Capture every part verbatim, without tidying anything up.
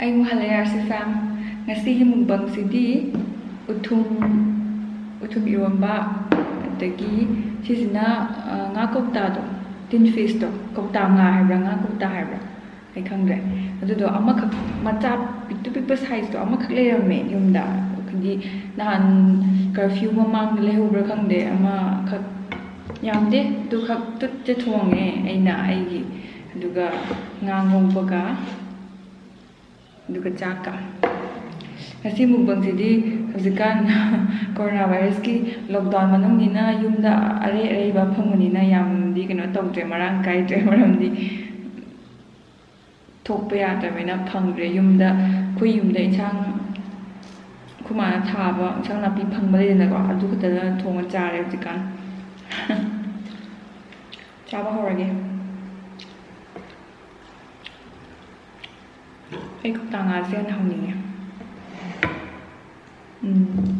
ꯑꯩ ꯑꯃꯨꯛ ꯍꯜꯂꯦ, ꯑꯥꯔ ꯁꯤ ꯐꯦꯝ꯫ ꯉꯁꯤꯒꯤ ꯃꯨꯛꯕꯪꯁꯤꯗꯤ ꯎꯊꯨꯝ, ꯎꯊꯨꯝ ꯏꯔꯣꯝꯕ, ꯑꯗꯒꯤ ꯁꯤꯁꯤꯅ, ꯑ, ꯉꯥ ꯀꯧꯇꯥꯗꯣ, ꯇꯤꯟ ꯐꯤꯁꯇꯣ, ꯀꯧꯇꯥ ꯉꯥ ꯍꯥꯏꯕ꯭ꯔꯥ, ꯉꯥ ꯀꯧꯇꯥ ꯍꯥꯏꯕ꯭ꯔꯥ, ꯑꯩ ꯈꯪꯗ꯭ꯔꯦ꯫ ꯑꯗꯨꯗꯣ ꯑꯃꯈꯛ, ꯃꯆꯥ ꯄꯤꯛꯇꯨ ꯄꯤꯛꯄ ꯁꯥꯏꯖꯇꯣ ꯑꯃꯈꯛ ꯂꯩꯔꯝꯃꯦ ꯌꯨꯝꯗ꯫ ꯍꯥꯏꯗꯤ ꯅꯍꯥꯟ ꯀꯔꯐ꯭ꯌꯨ ꯃꯃꯥꯡꯗ ꯂꯩꯍꯧꯕ꯭ꯔꯥ ꯈꯪꯗꯦ, ꯑꯃꯈꯛ, ꯌꯥꯝꯗꯦ, ꯑꯗꯨꯈꯛ ꯇꯨꯠꯇ ꯊꯣꯡꯉꯦ ꯑꯩꯅ ꯑꯩꯒꯤ꯫ ꯑꯗꯨꯒ ꯉꯥ ꯉꯧꯕꯒ, ꯑꯗꯨꯒ ꯆꯥꯛꯀ꯫ ꯉꯁꯤ ꯃꯨꯛꯕꯪꯁꯤꯗꯤ ꯍꯧꯖꯤꯛꯀꯥꯟ ꯀꯣꯔꯣꯅꯥ ꯚꯥꯏꯔꯁꯀꯤ ꯂꯣꯛꯗꯥꯎꯟ ꯃꯅꯨꯡꯅꯤꯅ ꯌꯨꯝꯗ ꯑꯔꯩ ꯑꯔꯩꯕ ꯐꯪꯕꯅꯤꯅ ꯌꯥꯝꯗꯤ ꯀꯩꯅꯣ ꯇꯧꯗ꯭ꯔꯦ, ꯃꯔꯥꯡ ꯀꯥꯏꯗ꯭ꯔꯦ꯫ ꯃꯔꯝꯗꯤ ꯊꯣꯛꯄ ꯌꯥꯗ꯭ꯔꯕꯅꯤꯅ ꯐꯪꯗ꯭ꯔꯦ꯫ ꯌꯨꯝꯗ, ꯑꯩꯈꯣꯏ ꯌꯨꯝꯗ ꯏꯟꯁꯥꯡ, ꯑꯩꯈꯣꯏ ꯃꯥꯅ ꯊꯥꯕ ꯏꯟꯁꯥꯡ ꯅꯥꯄꯤ ꯐꯪꯕ ꯂꯩꯗꯅꯀꯣ, ꯑꯗꯨ ꯈꯛꯇꯗ ꯊꯣꯡꯉ ꯆꯥꯔꯦ ꯍꯧꯖꯤꯛꯀꯥꯟ꯫ ꯆꯥꯕ ꯍꯧꯔꯒꯦ꯫ ꯑꯩ ꯀꯧꯇꯥ ꯉꯥꯁꯦ ꯌꯥꯝ ꯍꯧꯅꯤꯡꯉꯦ꯫ ꯎꯝ꯫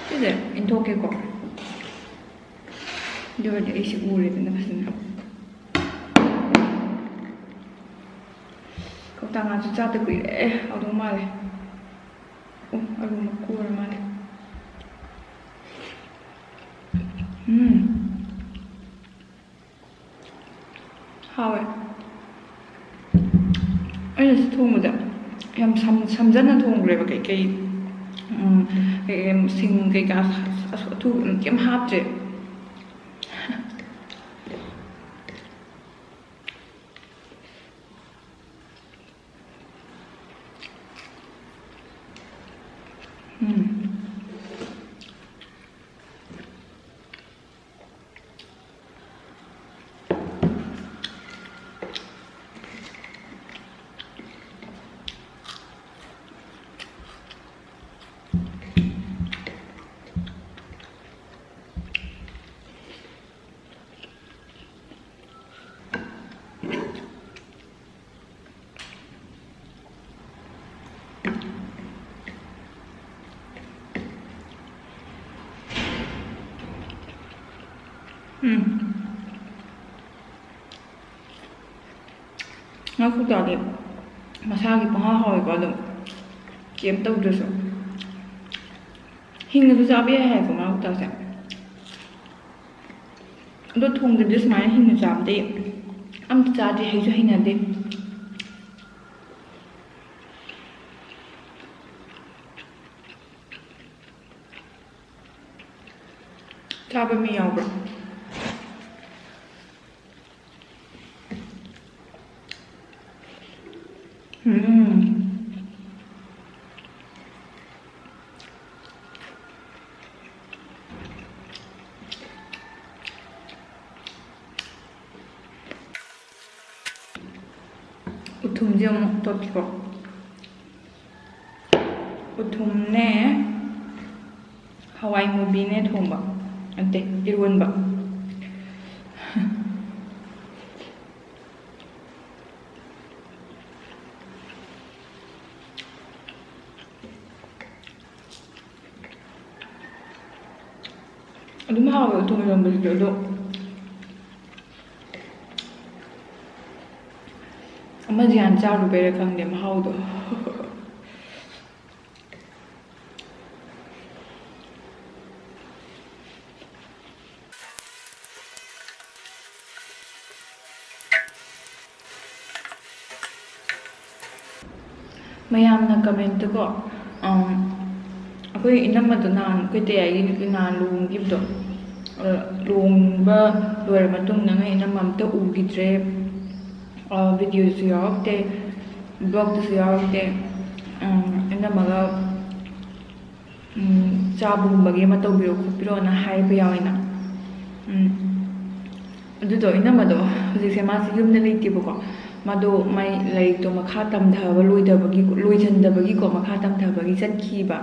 ꯁꯤꯁꯦ ꯏꯟꯊꯣꯛꯀꯦꯀꯣ꯫ ꯑꯗꯨ ꯑꯣꯏꯔꯗꯤ ꯑꯩꯁꯦ ꯎꯔꯦꯗꯅ ꯐꯖꯅ꯫ ꯀꯧꯇꯥ ꯉꯥꯁꯨ ꯆꯥꯗ ꯀꯨꯏꯔꯦ꯫ ꯍꯥꯎꯗꯧ ꯃꯥꯜꯂꯦ꯫ ꯑꯣ, ꯑꯂꯨ ꯃꯀꯨ ꯑꯣꯏꯔ ꯃꯥꯜꯂꯦ꯫ ꯎꯝ꯫ ꯍꯥꯎꯋꯦ꯫ ꯑꯩꯅ ꯁꯤ ꯊꯣꯡꯕꯗ ꯌꯥꯝ ꯁꯝ-, ꯁꯝꯖꯟꯅ ꯊꯣꯡꯈ꯭ꯔꯦꯕ꯫ ꯀꯩꯀꯩ, ꯎꯝ, ꯀꯩꯀꯩ ꯁꯤꯡ ꯀꯩꯀꯥ ꯑꯁ-, ꯑꯁ-, ꯑꯊꯨ-, ꯀꯩꯝ ꯍꯥꯞꯇ꯭ꯔꯦ꯫ ꯎꯝ꯫ ꯎꯝ꯫ ꯉꯥ ꯀꯧꯇꯥꯗꯤ ꯃꯁꯥꯒꯤ ꯄꯪꯍꯥꯎ ꯍꯥꯎꯋꯦꯀꯣ, ꯑꯗꯨꯝ ꯀꯩꯝ ꯇꯧꯗ꯭ꯔꯁꯨ꯫ ꯍꯤꯡꯅꯁꯨ ꯆꯥꯕ ꯌꯥꯏ ꯍꯥꯏꯀꯣ ꯉꯥ ꯀꯧꯇꯥꯁꯦ꯫ ꯑꯗꯣ ꯊꯣꯡꯗ꯭ꯔꯗꯤ ꯁꯨꯃꯥꯏꯅ ꯍꯤꯡꯅ ꯆꯥꯕꯗꯤ ꯑꯝꯇ ꯆꯥꯗ꯭ꯔꯤ, ꯍꯩꯁꯨ ꯍꯩꯅꯗꯦ꯫ ꯆꯥꯕ ꯃꯤ ꯌꯥꯎꯕ꯭ꯔꯣ? ꯎꯝ꯫ ꯎꯊꯨꯝꯁꯦ ꯑꯃꯨꯛ ꯇꯣꯠꯈꯤꯀꯣ꯫ ꯎꯊꯨꯝꯅꯦ, ꯍꯋꯥꯏ ꯃꯨꯕꯤꯅꯦ ꯊꯣꯡꯕ, ꯅꯠꯇꯦ, ꯏꯔꯣꯟꯕ꯫ ꯑꯗꯨꯝ ꯍꯥꯎꯋꯦ ꯎꯊꯨꯝ ꯏꯔꯣꯟꯕꯁꯤꯁꯨ, ꯑꯗꯣ ꯑꯃꯁꯦ ꯍꯥꯟꯅ ꯆꯥꯔꯨꯕꯩꯔꯥ ꯈꯪꯗꯦ ꯃꯍꯥꯎꯗꯣ꯫ ꯃꯌꯥꯝꯅ comment ꯀꯣ, ꯑꯝ, ꯑꯩꯈꯣꯏ ꯏꯅꯝꯃꯗꯣ ꯅꯍꯥꯟ ꯑꯩꯈꯣꯏ ꯇꯌꯥꯏꯒꯤ ꯅꯨꯄꯤ ꯅꯍꯥꯟ ꯂꯨꯍꯣꯡꯈꯤꯕꯗꯣ, ꯑ, ꯂꯨꯍꯣꯡꯕ ꯂꯣꯏꯔ ꯃꯇꯨꯡꯗ ꯅꯣꯏ ꯏꯅꯝꯃ ꯑꯝꯇ ꯎꯈꯤꯗ꯭ꯔꯦ, ꯑ, video ꯁꯨ ꯌꯥꯎꯔꯛꯇꯦ, vlog ꯇꯁꯨ ꯌꯥꯎꯔꯛꯇꯦ, ꯎꯝ, ꯏꯅꯝꯃꯒ ꯎꯝ, ꯆꯥꯕꯒꯨꯝꯕꯒꯤ ꯑꯃ ꯇꯧꯕꯤꯔꯣ ꯈꯣꯠꯄꯤꯔꯣꯅ ꯍꯥꯏꯕ ꯌꯥꯎꯋꯦꯅ꯫ ꯎꯝ, ꯑꯗꯨꯗꯣ ꯏꯅꯝꯃꯗꯣ ꯍꯧꯖꯤꯛꯁꯦ ꯃꯥꯁꯦ ꯌꯨꯝꯗ ꯂꯩꯇꯦꯕꯀꯣ꯫ ꯃꯥꯗꯣ ꯃꯥꯏ ꯂꯥꯏꯔꯤꯛꯇꯣ ꯃꯈꯥ ꯇꯝꯊꯕ ꯂꯣꯏꯗꯕꯒꯤ, ꯂꯣꯏꯁꯤꯟꯗꯕꯒꯤꯀꯣ, ꯃꯈꯥ ꯇꯝꯊꯕꯒꯤ ꯆꯠꯈꯤꯕ꯫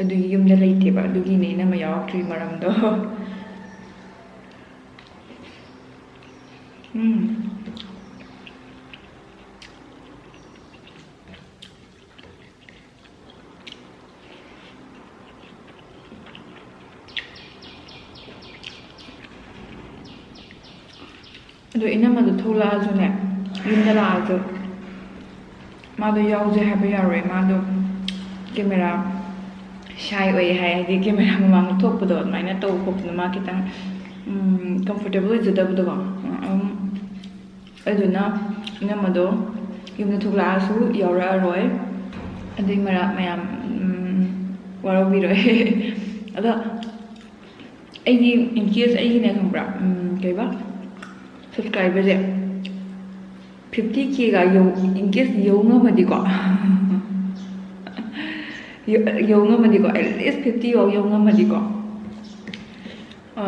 ꯑꯗꯨꯒꯤ ꯌꯨꯝꯗ ꯂꯩꯇꯦꯕ꯫ ꯑꯗꯨꯒꯤꯅꯦ ꯏꯅꯝꯃ ꯌꯥꯎꯔꯛꯇ꯭ꯔꯤ ꯃꯔꯝꯗꯣ꯫ ꯎꯝ꯫ ꯑꯗꯣ ꯏꯅꯝꯃꯗꯣ ꯊꯣꯛꯂꯛꯑꯁꯨꯅꯦ, ꯌꯨꯝꯗ ꯂꯥꯛꯑꯁꯨ, ꯃꯥꯗꯣ ꯌꯥꯎꯖꯦ ꯍꯥꯏꯕ ꯌꯥꯔꯣꯏ꯫ ꯃꯥꯗꯣ camera shy ꯑꯣꯏ ꯍꯥꯏ, ꯍꯥꯏꯗꯤ camera ꯃꯃꯥꯡꯗ ꯊꯣꯛꯄꯗꯣ ꯑꯗꯨꯃꯥꯏꯅ ꯇꯧꯕ ꯈꯣꯠꯄꯗꯣ ꯃꯥ ꯈꯤꯇꯪ, ꯎꯝ, comfortable ꯑꯣꯏꯖꯗꯕꯗꯣꯀꯣ꯫ ꯎꯝ, ꯑꯗꯨꯗꯨꯅ ꯏꯅꯝꯃꯗꯣ ꯌꯨꯝꯗ ꯊꯣꯛꯂꯛꯑꯁꯨ ꯌꯥꯎꯔꯛꯑꯔꯣꯏ꯫ ꯑꯗꯨꯏ ꯃꯔꯛ ꯃꯌꯥꯝ, ꯎꯝ, ꯋꯥꯔꯧꯕꯤꯔꯣꯏ꯫ ꯑꯗꯣ ꯑꯩꯒꯤ, in case ꯑꯩꯒꯤꯅꯦ, ꯈꯪꯕ꯭ꯔꯥ, ꯎꯝ, ꯀꯩꯕ, subscriberꯁꯦ fifty Kꯒ ꯌꯧ, in case ꯌꯧ ꯉꯝꯃꯗꯤꯀꯣ, ꯌꯧ, ꯌꯧ ꯉꯝꯃꯗꯤꯀꯣ, at least fifty ꯐꯥꯎ ꯌꯧ ꯉꯝꯃꯗꯤꯀꯣ, ꯑ,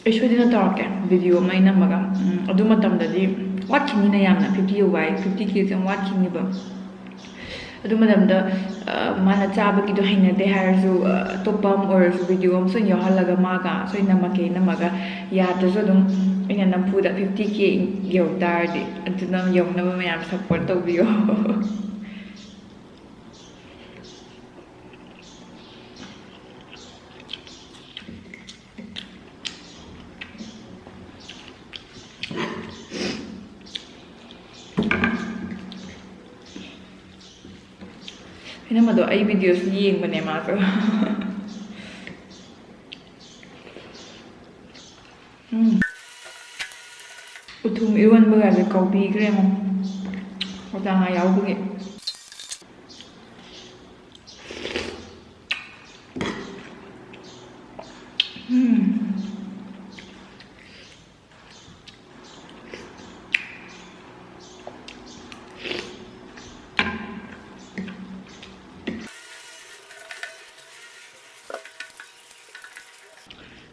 ꯑꯩ ꯁꯣꯏꯗꯅ ꯇꯧꯔꯛꯀꯦ video ꯑꯃ ꯑꯩ ꯅꯝꯃꯒ꯫ ꯎꯝ, ꯑꯗꯨ ꯃꯇꯝꯗꯗꯤ ꯋꯥꯠꯈꯤꯅꯤꯅ ꯌꯥꯝꯅ, fifty ꯌꯧꯕ ꯍꯥꯏ, fifty Kꯁꯦ ꯌꯥꯝ ꯋꯥꯠꯈꯤꯅꯤꯕ꯫ ꯑꯗꯨ ꯃꯇꯝꯗ, ꯑ, ꯃꯥꯅ ꯆꯥꯕꯒꯤꯗꯣ ꯍꯩꯅꯗꯦ ꯍꯥꯏꯔꯁꯨ, ꯑ, ꯑꯇꯣꯞꯄ ꯑꯃ ꯑꯣꯏꯔꯁꯨ video ꯑꯃ ꯁꯣꯏꯅ ꯌꯥꯎꯍꯜꯂꯒ ꯃꯥꯒ ꯁꯣꯏꯅ ꯅꯝꯃꯛꯀꯦ, ꯅꯝꯃꯒ ꯌꯥꯗ꯭ꯔꯁꯨ ꯑꯗꯨꯝ ꯑꯩꯅ ꯅꯝꯐꯨꯗ fifty K ꯌꯧ ꯇꯥꯔꯗꯤ ꯑꯗꯨꯅ ꯌꯧꯅꯕ ꯃꯌꯥꯝ support ꯇꯧꯕꯤꯌꯣ꯫ ꯏꯅꯝꯃꯗꯣ ꯑꯩ videoꯁꯨ ꯌꯦꯡꯕꯅꯦ ꯃꯥꯁꯨ꯫ ꯎꯝ꯫ ꯎꯊꯨꯝ ꯏꯔꯣꯟꯕꯒꯁꯦ ꯀꯧꯕꯤꯈ꯭ꯔꯦ ꯌꯦꯡꯉꯣ꯫ ꯑꯣꯖꯥ ꯉꯥ ꯌꯥꯎꯕꯒꯤ꯫ ꯎꯝ꯫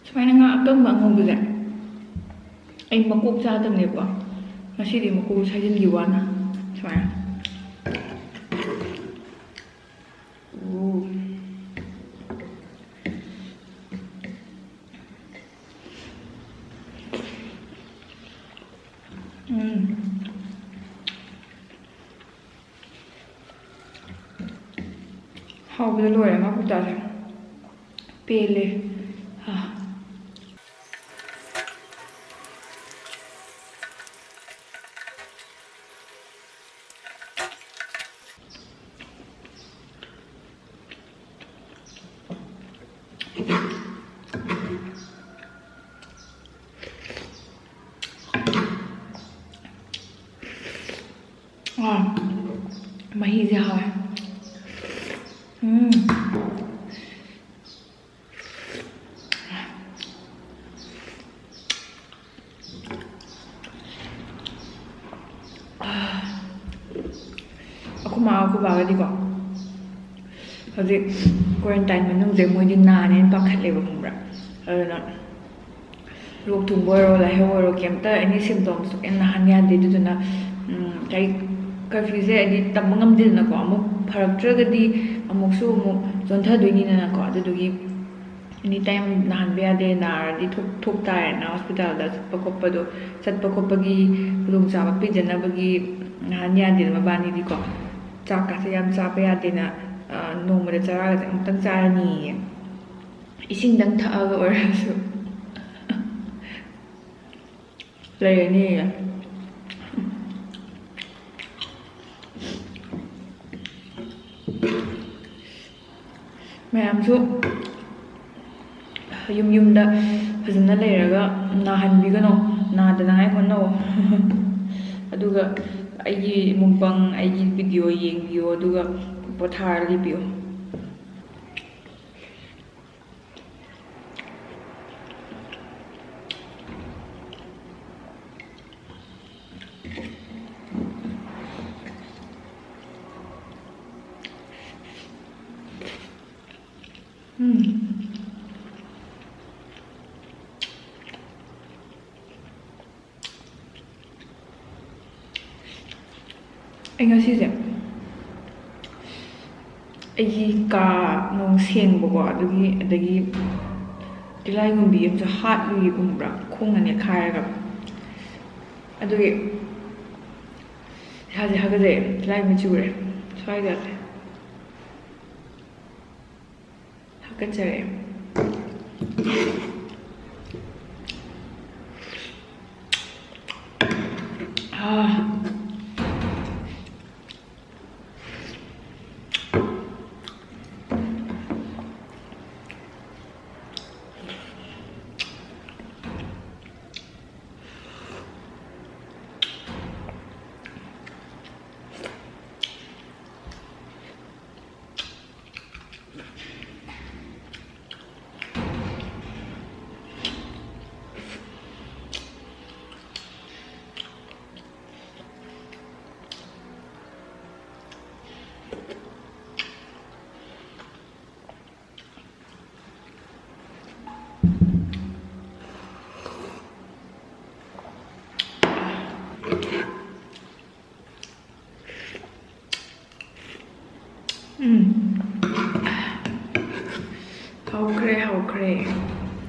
ꯁꯨꯃꯥꯏꯅ ꯉꯥ ꯑꯀꯪꯕ ꯑꯉꯧꯕꯁꯦ ꯑꯩ ꯃꯀꯣꯛ ꯆꯥꯗꯕꯅꯦꯕꯀꯣ, ꯉꯁꯤꯗꯤ ꯃꯀꯣꯛ ꯁꯥꯏꯖꯤꯟꯈꯤꯕ ꯋꯥꯅꯤ꯫ ꯁꯨꯃꯥꯏꯅ꯫ ꯎ꯫ ꯎꯝ꯫ ꯍꯥꯎꯕꯗ ꯂꯣꯏꯔꯦ ꯉꯥ ꯀꯧꯇꯥꯁꯦ꯫ ꯄꯦꯜꯂꯦ꯫ ꯑꯥ꯫ ꯑꯥ, ꯃꯍꯤꯁꯦ ꯍꯥꯎꯋꯦ꯫ ꯎꯝ꯫ ꯑꯩꯈꯣꯏ ꯃꯥ ꯑꯩꯈꯣꯏ ꯕꯥꯒꯗꯤꯀꯣ, ꯍꯧꯖꯤꯛ quarantine ꯃꯅꯨꯡꯁꯦ ꯃꯣꯏꯗꯤ ꯅꯥꯅꯦꯅ ꯄꯥꯈꯠꯂꯦꯕ, ꯈꯪꯕ꯭ꯔꯥ? ꯑꯗꯨꯅ ꯂꯣꯛ ꯊꯨꯡꯕ ꯑꯣꯏꯔꯣ, ꯂꯥꯏꯍꯧ ꯑꯣꯏꯔꯣ, ꯀꯩꯝꯇ any symptoms ꯀꯩꯝ ꯅꯥꯍꯟ ꯌꯥꯗꯦ꯫ ꯑꯗꯨꯗꯨꯅ, ꯎꯝ, ꯀꯩ, curfewꯁꯦ ꯍꯥꯏꯗꯤ ꯇꯝꯕ ꯉꯝꯗꯦꯗꯅꯀꯣ, ꯑꯃꯨꯛ ꯐꯔꯛꯇ꯭ꯔꯒꯗꯤ ꯑꯃꯨꯛꯁꯨ ꯑꯃꯨꯛ ꯆꯣꯟꯊꯗꯣꯏꯅꯤꯗꯅꯀꯣ꯫ ꯑꯗꯨꯗꯨꯒꯤ any time ꯅꯥꯍꯟꯕ ꯌꯥꯗꯦ, ꯅꯥꯔꯗꯤ ꯊꯣꯛ-, ꯊꯣꯛ ꯇꯥꯔꯦꯅ hospitalꯗ ꯆꯠꯄ ꯈꯣꯠꯄꯗꯣ, ꯆꯠꯄ ꯈꯣꯠꯄꯒꯤ ꯈꯨꯗꯣꯡꯆꯥꯕ ꯄꯤꯗꯅꯕꯒꯤ ꯅꯥꯍꯟ ꯌꯥꯗꯦꯅ ꯃꯕꯥꯅꯤꯗꯤꯀꯣ꯫ ꯆꯥꯛꯀꯥꯁꯦ ꯌꯥꯝ ꯆꯥꯕ ꯌꯥꯗꯦꯅ, ꯑ, ꯅꯣꯡꯃꯗ ꯆꯔꯥꯒꯁꯦ ꯑꯃꯨꯛꯇꯪ ꯆꯥꯔꯅꯤꯌꯦ꯫ ꯏꯁꯤꯡꯗꯪ ꯊꯛꯑꯒ ꯑꯣꯏꯔꯁꯨ ꯂꯩꯔꯅꯤꯌꯦ꯫ ꯃꯌꯥꯝꯁꯨ ꯌꯨꯝ ꯌꯨꯝꯗ ꯐꯖꯅ ꯂꯩꯔꯒ ꯅꯥꯍꯟꯕꯤꯒꯅꯣ, ꯅꯥꯗꯅꯉꯥꯏ ꯍꯣꯠꯅꯧ꯫ ꯑꯗꯨꯒ ꯑꯩꯒꯤ mukbang, ꯑꯩꯒꯤ video ꯌꯦꯡꯕꯤꯌꯣ, ꯑꯗꯨꯒ ꯄꯣꯊꯥꯔ ꯂꯩꯕꯤꯌꯣ꯫ ꯎꯝ꯫ ꯑꯩ ꯉꯁꯤꯁꯦ ꯑꯩꯒꯤ ꯀꯥ ꯅꯨꯡ ꯁꯦꯡꯕꯀꯣ, ꯑꯗꯨꯒꯤ, ꯑꯗꯒꯤ ꯇꯤꯜꯂꯥꯏꯒꯨꯝꯕꯤ ꯑꯃꯁꯨ ꯍꯥꯠꯂꯨꯏ, ꯈꯪꯕ꯭ꯔꯥ? ꯈꯣꯡꯅ ꯅꯦꯠꯈꯥꯏꯔꯒ꯫ ꯑꯗꯨꯒꯤ ꯏꯁꯥꯁꯦ ꯍꯥꯒꯠꯆꯩ, ꯇꯤꯜꯂꯥꯏꯒꯨꯝꯕꯤ ꯆꯨꯔꯦ ꯁ꯭ꯋꯥꯏꯗ꯫ ꯍꯥꯀꯠꯆꯔꯦ꯫ ꯑꯥ꯫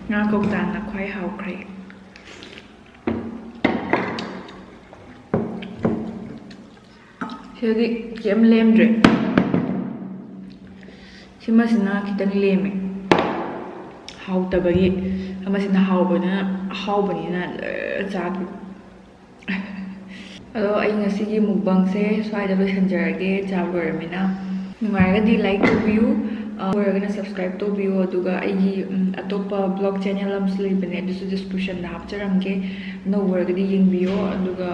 ꯉꯥ ꯀꯧꯇꯥꯅ ꯈ꯭ꯋꯥꯏ ꯍꯥꯎꯈ꯭ꯔꯦ꯫ ꯁꯤꯗꯗꯤ ꯀꯩꯝ ꯂꯦꯝꯗ꯭ꯔꯦ꯫ ꯁꯤꯃꯁꯤꯅ ꯈꯤꯇꯪ ꯂꯦꯝꯃꯦ, ꯍꯥꯎꯇꯕꯒꯤ꯫ ꯑꯃꯁꯤꯅ ꯍꯥꯎꯕꯅꯤꯅ, ꯑꯍꯥꯎꯕꯅꯤꯅ ꯂꯣꯏ ꯆꯥꯈꯤ꯫ ꯑꯗꯣ ꯑꯩ ꯉꯁꯤꯒꯤ ꯃꯨꯛꯕꯥꯡꯁꯦ ꯁ꯭ꯋꯥꯏꯗ ꯂꯣꯏꯁꯤꯟꯖꯔꯒꯦ, ꯆꯥꯕ ꯂꯣꯏꯔꯃꯤꯅ꯫ ꯅꯨꯡꯉꯥꯏꯔꯒꯗꯤ like ꯇꯧꯕꯤꯌꯨ, ꯑ, ꯑꯣꯏꯔꯒꯅ subscribe ꯇꯧꯕꯤꯌꯨ, ꯑꯗꯨꯒ ꯑꯩꯒꯤ, ꯎꯝ, ꯑꯇꯣꯞꯄ vlog channel ꯑꯃꯁꯨ ꯂꯩꯕꯅꯦ, ꯑꯗꯨꯁꯨ descriptionꯗ ꯍꯥꯞꯆꯔꯝꯒꯦ, ꯑꯅꯧꯕ ꯑꯣꯏꯔꯒꯗꯤ ꯌꯦꯡꯕꯤꯌꯣ꯫ ꯑꯗꯨꯒ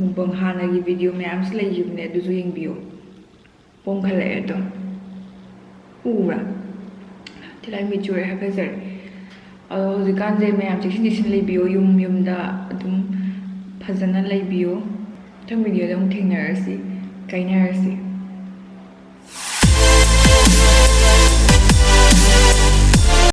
ꯃꯨꯛꯕꯥꯡ ꯍꯥꯟꯅꯒꯤ video ꯃꯌꯥꯝꯁꯨ ꯂꯩꯈꯤꯕꯅꯦ, ꯑꯗꯨꯁꯨ ꯌꯦꯡꯕꯤꯌꯣ꯫ ꯄꯣꯝꯈꯠꯂꯛꯑꯦ ꯑꯗꯣ꯫ ꯎꯕ꯭ꯔꯥ? ꯇꯤꯜꯍꯥꯏ ꯃꯤꯠ ꯆꯨꯔꯦ, ꯍꯥꯒꯠꯆꯔꯦ꯫ ꯑꯗꯣ ꯍꯧꯖꯤꯛꯀꯥꯟꯁꯦ ꯃꯌꯥꯝ ꯆꯦꯛꯁꯤꯟ ꯆꯦꯛꯁꯤꯟ ꯂꯩꯕꯤꯌꯣ, ꯌꯨꯝ ꯌꯨꯝꯗ ꯑꯗꯨꯝ ꯐꯖꯅ ꯂꯩꯕꯤꯌꯣ꯫ ꯃꯊꯪ videoꯗ ꯑꯃꯨꯛ ꯊꯦꯡꯅꯔꯁꯤ, ꯀꯥꯏꯅꯔꯁꯤ꯫